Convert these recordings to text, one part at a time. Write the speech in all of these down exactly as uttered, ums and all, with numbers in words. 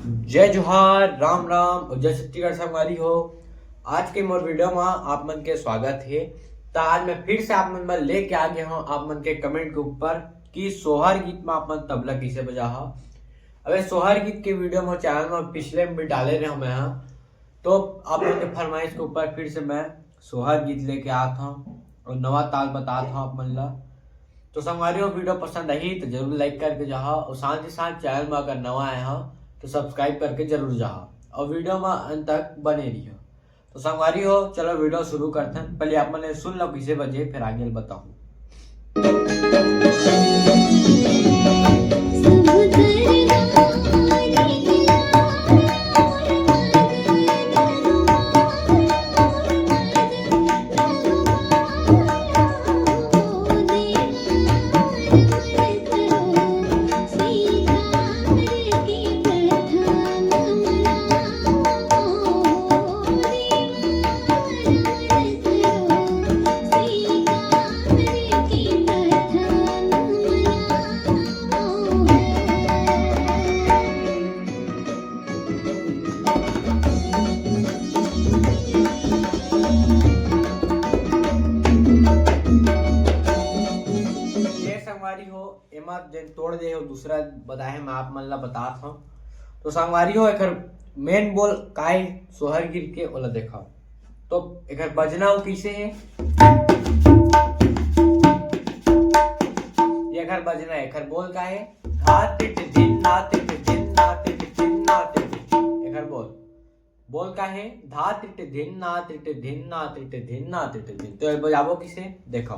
जय जोहार, राम राम और जय छत्तीसगढ़ संगवारी हो। आज के मोर वीडियो में आप मन के स्वागत हे। त आज मैं फिर से आप मन बर लेके आ गया हूँ आप मन के कमेंट के ऊपर कि सोहर गीत में आप मन तबला किसे बजाहा। अबे सोहर गीत के वीडियो में चैनल में पिछले में भी डाले रहे मैं हा, तो आप मन के फरमाइश के ऊपर फिर से मैं सोहर गीत लेके आत हूँ और नवा ताल बतात हूँ आप मन ला। तो संगवारी हो, वीडियो पसंद आही तो जरूर लाइक करके जाहा और साथ ही साथ चैनल में अगर नवा आए हो तो सब्सक्राइब करके जरूर जाहा और वीडियो में अंत तक बने रहियो। तो संगवारी हो, चलो वीडियो शुरू करथन। पहले आप मन सुन लो किसे बजे, फिर आगे बताऊँ। ये संगवारी हो, एमा जेन तोड़ दे हो, दूसरा बताए हे, मैं आप मन ला बतात हूँ। तो संगवारी हो, एकर मेन बोल काय सोहर गिर के ओला देखा। तो एकर बजना वो कैसे है, ये एकर बजना है, एकर बोल का है, धा तिट धिन ना तिट धिन ना तिट धिन ना तिट धिन। एकर बोल, बोल का है, धा तिट धिन ना तिट धिन ना तिट धिन ना तिट धिन। तो ये बजाबो किसे, देखो।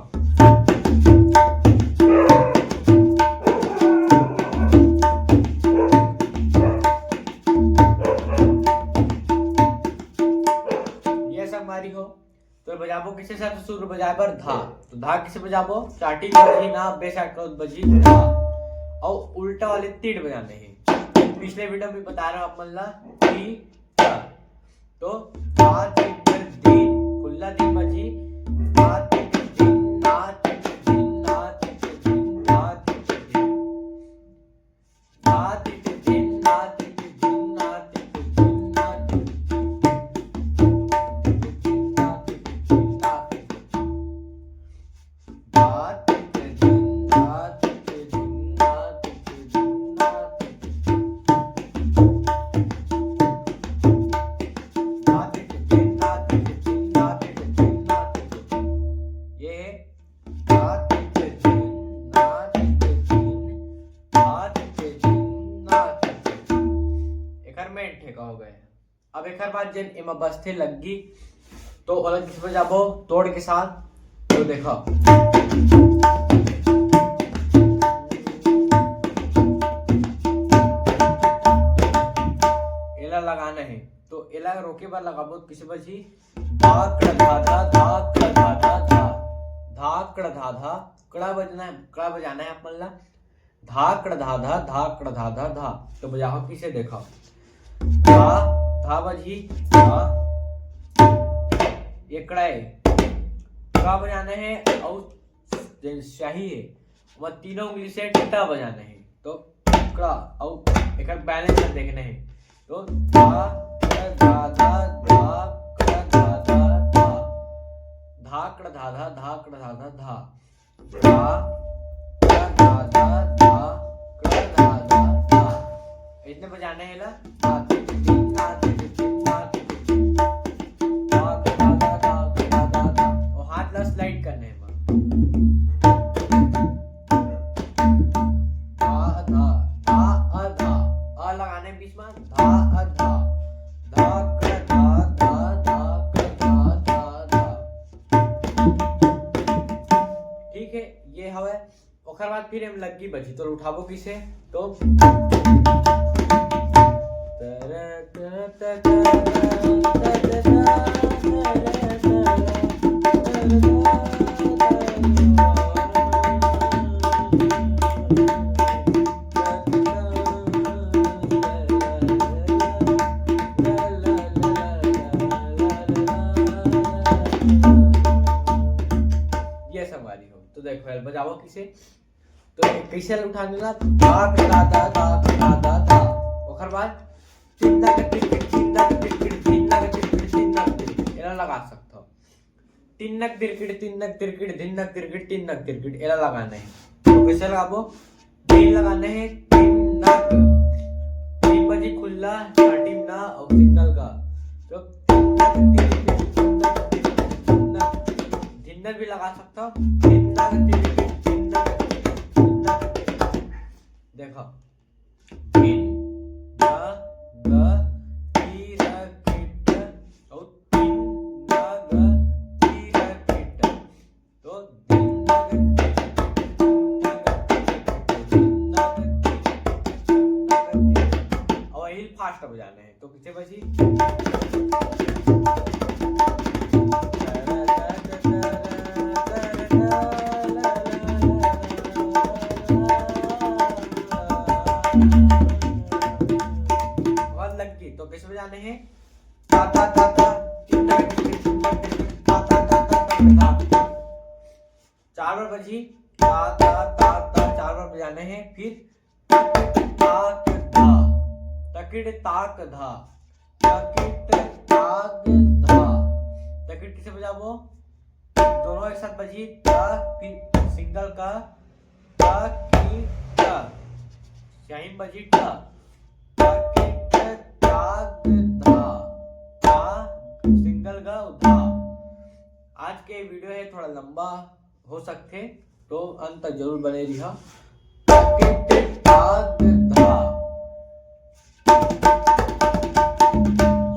ये संगवारी हो, तो बजाबो किसे सर? सुर बजाए बर धा। तो धा किसे बजाबो? चाटी बजी ना, बेसाकत बजी धा। और उल्टा वाले तीर बजाने हैं। पिछले वीडियो में बता रहा हूँ आप मन ला कि धा। तो धा तिट धी, खुल्ला धी बजी, धा तिट धी, ना तिट धी, ना तिट धी, ना तिट धी। ये है धा तिट धिन, ना तिट धिन, धा तिट धिन, ना तिट धिन। एकर मेन ठेका हो गए। अब एकर बाद जेन एमा बजथे लग्गी, तो ओला किस बजाबो तोड़ के साथ, तो देखो। एला लगाना है, तो एला रोके बर लगाबो, किसे बजी? धाकड़ धाधा, धाकड़ धाधा, धा। धाकड़ धाधा, कड़ा बजना है, कड़ा बजाना है आप मन ला। धाकड़ धाधा, धाकड़ धाधा, धा। तो बजाओ किसे, देखो। धा, धा बजी, धा। ये कड़ा है। कड़ा बजाना है और जेन स्याही है, वो तीनों उंगली से टा बजाना है। तो कड़ा और एकर बैलेंस में देखना है। तो धा, कड़ा, धा, धा, धा, कड़ा, धा, धा, धा। धाकड़ धाधा, धाकड़ धाधा, धा। धा, कड़ा, धा, धा, धा, कड़ा, धा, धा, धा। इतने बजाने हैं ला। धा, तिक, तिक, धा, तिक, तिक, धा, तिक, तिक। धा, कड़ा, धा, धा, कड़ा, धा, धा। और हाथ ला स्लाइड करने हैं। धा, धा, धा, अ, धा। अ लगाने बीच में। धा, अ, धा। धा, कड़ा, धा, धा, धा, कड़ा, धा, धा, धा। ठीक है, ये हवे। ओकर बाद फिर हम लग्गी बजी, तो उठाबो किसे? तो ये संगवारी हो। तो देखो, यार, बजाओ किसे? तो कैसे उठाने ला? धा, धा, धा, धा, धा, धा, धा। ओकर बाद तिन्नक तिरकिट, तिन्नक तिरकिट, तिन्नक तिरकिट, तिन्नक तिरकिट, एला लगा सकथव। तिन्नक तिरकिट, तिन्नक तिरकिट, धिन्नक तिरकिट, तिन्नक तिरकिट, एला लगाना हे। तो कइसे लगाबो? धिन लगाना हे, तिन्नक। धिन बजी खुल्ला, starting ना, अउ single का। तो तिन्नक तिरकिट, तिन्नक तिरकिट, तिन्नक तिरकिट, धिन्नक भी लगा सकथव। तिन्नक तिरकिट, तिन्नक तिरकिट, तिन्नक तिरकिट। देखो, धिन, ग, ग, ती, र, किट, अउ तिन, न, ग, ती, र, किट। तो धिन, न, ग, ती, न, ग, ती, न, ग, ती। अउ हिल fast बजाना हे। तो कइसे बजी? बहुत लग गई, तो कइसे बजाना हे? ता, ता, ता, ता, ता, ता, ता, ता, ता। चार बार बजी, ता, ता, ता, ता, चार बार बजाना हे। फिर तकिट ताक धा, तकिट ताक धा, तकिट ताक धा। तकिट कइसे बजाबो? दोनों एक साथ बजी, त, फिर single का, त, की, त। स्याही में बजी, ट। तकिट ताक धा, ता, single का, धा। आज के video हे थोड़ा लंबा हो सकथे, तो अंत तक जरूर बने रिहा। तकिट ताक धा।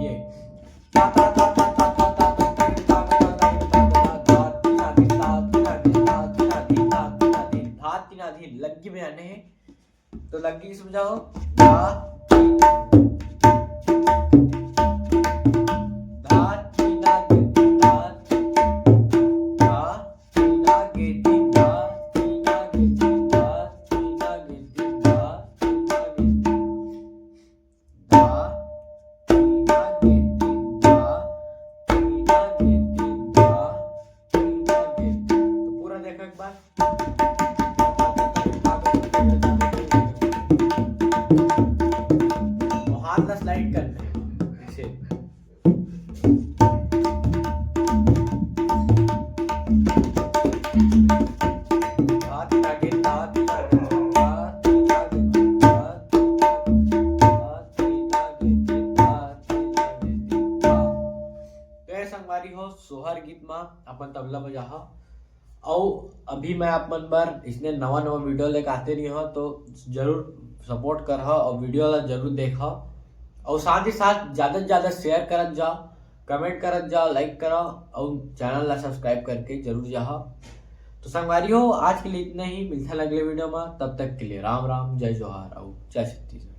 ये। ता, ता, ता, ता, ता, ता, ता, ता, ता, ता, ता, ता, ता, धा, ती, ना, धी, ता, ती, ना, धी, ता, ती, ना, धी, ता, ती, ना, धी, धा, ती, ना, धी, लग्गी बजाने हे। तो लग्गी समझाओ। धा, ती, धा, ती, ना, धी, ता, ती, धा, ती, ना, धी, ता, ती, ना, धी, ता, ती, ना, धी, धा, ती, ना, धी, धा। धा, तीना गे तीन धा, तीना गे तीन धा, तीना गे तीन। तो पूरा देखो एक बार। तो हाथ ला slide करना है ऐसे। धा, तीना गे धा, तीना गे तीन धा, तीना गे तीन धा, तीना गे तीन धा, तीना गे तीन धा। तो ये संगवारी हो, सोहर गीत मा अपन तबला बजाहा। अउ अभी मैं आप मन बर इसने नवा नवा video लेके आते रही हूँ, तो जरूर support करहा अउ video ला जरूर देखा। अउ साथ ही साथ ज्यादा से ज्यादा share करत जा, comment करत जा, like करा अउ channel ला subscribe करके जरूर जाहा। तो संगवारी हो, आज के लिए इतना ही, मिलता है अगले video में। तब तक के लिए राम राम, जय जोहार अउ जय छत्तीसगढ़।